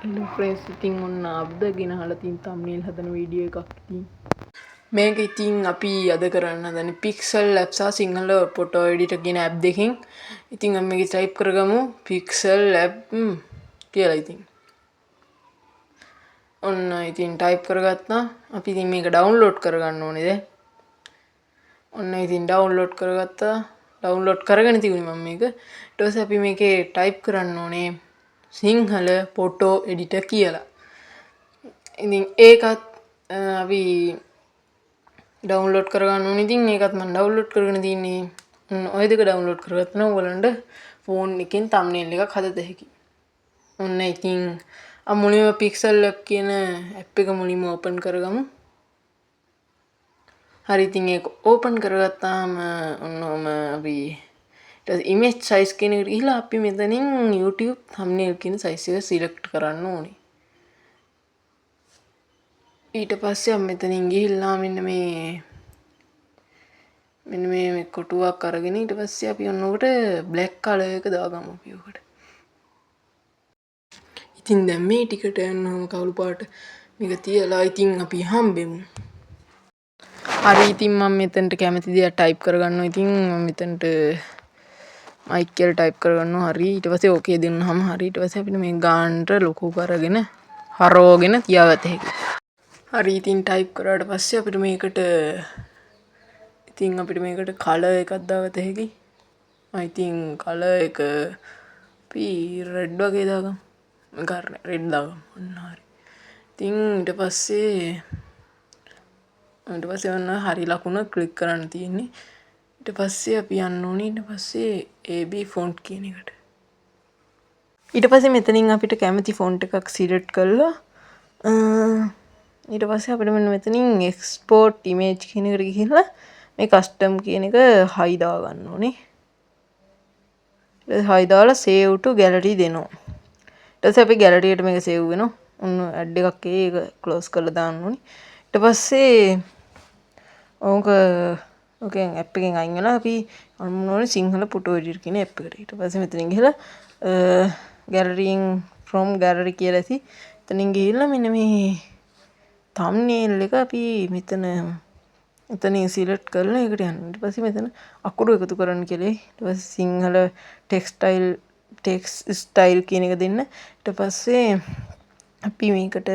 Hello friends, ඉතින් ඔන්න අද ගෙනහලා තියෙන තම්නේල් හදන වීඩියෝ එකක්. ඉතින් මේක ඉතින් අපි අද කරන්න හදන්නේ පික්සල් ලැබ් සහ සිංහල ෆොටෝ එඩිටර් කියන ඇප් දෙකෙන්. ඉතින් අපි මේකේ ටයිප් කරගමු පික්සල් ලැබ් කියලා. ඉතින් ඔන්න ඉතින් ටයිප් කරගත්තා. අපි ඉතින් මේක ඩවුන්ලෝඩ් කරගන්න ඕනේ දැන්. ඔන්න ඉතින් ඩවුන්ලෝඩ් කරගත්තා. ඩවුන්ලෝඩ් කරගෙන තිබුණේ මම මේක. ඊට පස්සේ අපි මේකේ ටයිප් කරන්න ඕනේ සිංහල ෆොටෝ එඩිටර් කියලා. ඉතින් ඒකත් අපි ඩවුන්ලෝඩ් කරගන්න ඕනේ. ඉතින් ඒකත් මම ඩවුන්ලෝඩ් කරගෙන තින්නේ. ඔන්න ඔය දෙක ඩවුන්ලෝඩ් කරගත්තා නම් ඔයගොල්ලන්ට ෆෝන් එකෙන් තම්නේල් එකක් හදත හැකි. ඔන්න ඉතින් අපි මුලින්ම පික්සල් ලැබ් කියන ඇප් එක මුලින්ම ඕපන් කරගමු. හරි, ඉතින් ඒක ඕපන් කරගත්තාම ඔන්න ඔහොම අපි ඊට පස්සේ ඉමේජ් සයිස් කියන එකට ගිහිල්ලා අපි මෙතනින් YouTube thumbnail කියන සයිස් එක සිලෙක්ට් කරන්න ඕනේ. ඊට පස්සේ අපි මෙතනින් ගිහිල්ලා මෙන්න මේ කොටුවක් අරගෙන ඊට පස්සේ අපි ඔන්න ඔකට බ්ලැක් කලර් එක දාගමු අපි ඔකට. ඉතින් දැන් මේ ටිකට යන්න කළු පාට මේක තියලා ඉතින් අපි හම්බෙමු. හරි, ඉතින් මම මෙතනට කැමති දෙයක් ටයිප් කරගන්නවා. ඉතින් මම මෙතනට මයික් කියලා ටයිප් කරගන්නවා. හරි, ඊට පස්සේ ඕකේ දුන්නාම හරි. ඊට පස්සේ අපිට මේ ගානට ලොකු කරගෙන හරවගෙන තියාගත හැකියි. හරි, ඉතින් ටයිප් කරාට පස්සේ අපිට මේකට කලර් එකක් දාගත හැකි. ඉතින් කලර් එක අපි රෙඩ් වගේ දාගමු. මේක හරි, රෙඩ් දාගමු. ඔන්න හරි. ඉතින් ඊට පස්සේ ඔන්න හරි ලකුණ ක්ලික් කරන්න තියෙන්නේ. ඊට පස්සේ අපි යන්න ඕනේ ඊට පස්සේ AB font කියන එකට. ඊට පස්සේ මෙතනින් අපිට කැමති ෆොන්ට් එකක් සිලෙක්ට් කරලා ඊට පස්සේ අපිට මෙන්න මෙතනින් එක්ස්පෝර්ට් ඉමේජ් කියන එකට ගිහිල්ලා මේ කස්ටම් කියන එක හයි දාගන්න ඕනේ. ඊට හයි දාලා සේව් ටු ගැලරි දෙනවා. ඊට පස්සේ අපේ ගැලරි එකට මේක සේව් වෙනවා. ඔන්න ඇඩ් එකක් එයි, ඒක ක්ලෝස් කරලා දාන්න ඕනේ. ඊට පස්සේ ඕක ඕකෙන් ඇප් එකෙන් අයින් වෙලා අපි යන්න ඕනේ සිංහල ෆොටෝ එඩිටර් කියන ඇප් එකට. ඊට පස්සේ මෙතනින් ගිහලා ගැලරියෙන් ෆ්‍රොම් ගැලරි කියලා ඇති. එතනින් ගිහිල්ලා මෙන්න මේ තම්නේල් එක අපි මෙතන එතනින් සිලෙක්ට් කරලා ඒකට යන්න. ඊට පස්සේ මෙතන අකුරු එකතු කරන්න කියලා. ඊට පස්සේ සිංහල ටෙක්ස්ට් ස්ටයිල් කියන එක දෙන්න. ඊට පස්සේ අපි මේකට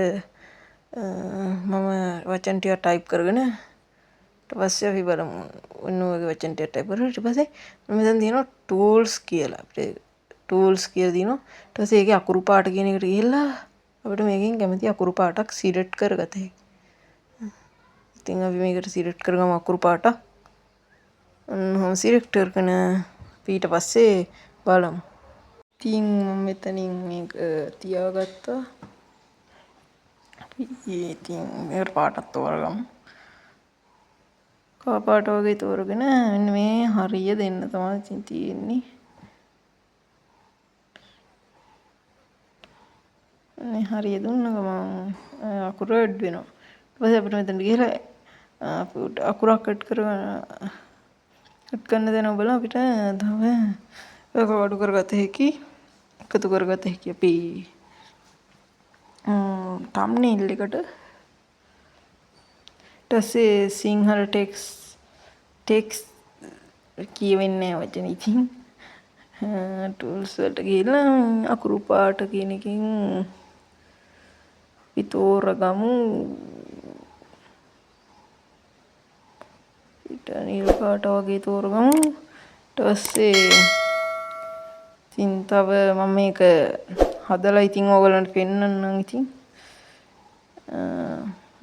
මම වචන ටිකක් ටයිප් කරගෙන ඊට පස්සේ අපි බලමු. ඔන්න ඔය වගේ වචන ටිකක් ටයිප් කරලා ඊට පස්සේ මෙතන තියෙනවා ටූල්ස් කියලා. අපිට ටූල්ස් කියලා තියෙනවා. ඊට පස්සේ ඒකේ අකුරු පාට කියන එකට ගිහිල්ලා අපිට මේකෙන් කැමති අකුරු පාටක් සිලෙක්ට් කරගත හැකියි. ඉතින් අපි මේකට සිලෙක්ට් කරගමු අකුරු පාටක්. ඔන්න ඔහොම සිලෙක්ට් කරගෙන අපි ඊට පස්සේ බලමු. ඉතින් මම මෙතනින් මේක තියාගත්තා. අපි ඉතින් මේකට පාටක් තෝරගමු. කහ පාට වගේ තෝරගෙන මෙන්න මේ හරිය දෙන්න තමයි ඉතින් තියෙන්නේ. මේ හරිය දුන්න ගමන් අකුර ඇඩ් වෙනවා. ඊට පස්සේ අපිට මෙතනට ගිහලා අපිට අකුරක් ඇඩ් කරගන්න ඇඩ් කරන තැන ඔබලා අපිට තව ඒක අඩු කරගත හැකි, එකතු කරගත හැකි අපි තම්නේල් එකට. ඊට පස්සේ සිංහල ටෙක්ස්ට් කියවෙන්නේ නැහැ වචන. ඉතින් ටූල්ස් වලට ගිහිල්ලා අකුරු පාට කියන එකෙන් අපි තෝරගමු. ඊට නිල් පාට වගේ තෝරගමු. ඊට පස්සේ ඉතින් තව මම මේක හදලා ඉතින් ඕගොල්ලන්ට පෙන්නන්නම්. ඉතින්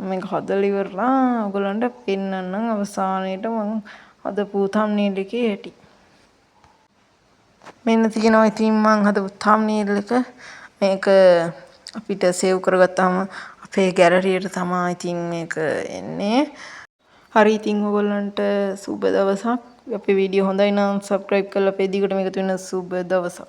මේක හදලා ඉවරලා ඔයගොල්ලන්ට පෙන්නන්නම් අවසානයේට මං හදපු තම්නේල් එකේ හැටි. මෙන්න තියෙනවා ඉතින් මං හදපු තම්නේල් එක. මේක අපිට සේව් කරගත්තාම අපේ ගැලරියට තමා ඉතින් මේක එන්නේ. හරි, ඉතින් ඔයගොල්ලන්ට සුබ දවසක්. අපේ වීඩියෝ හොඳයි නම් සබ්ස්ක්‍රයිබ් කරලා අපේ දිගටම එකතු වෙන්න. සුබ දවසක්.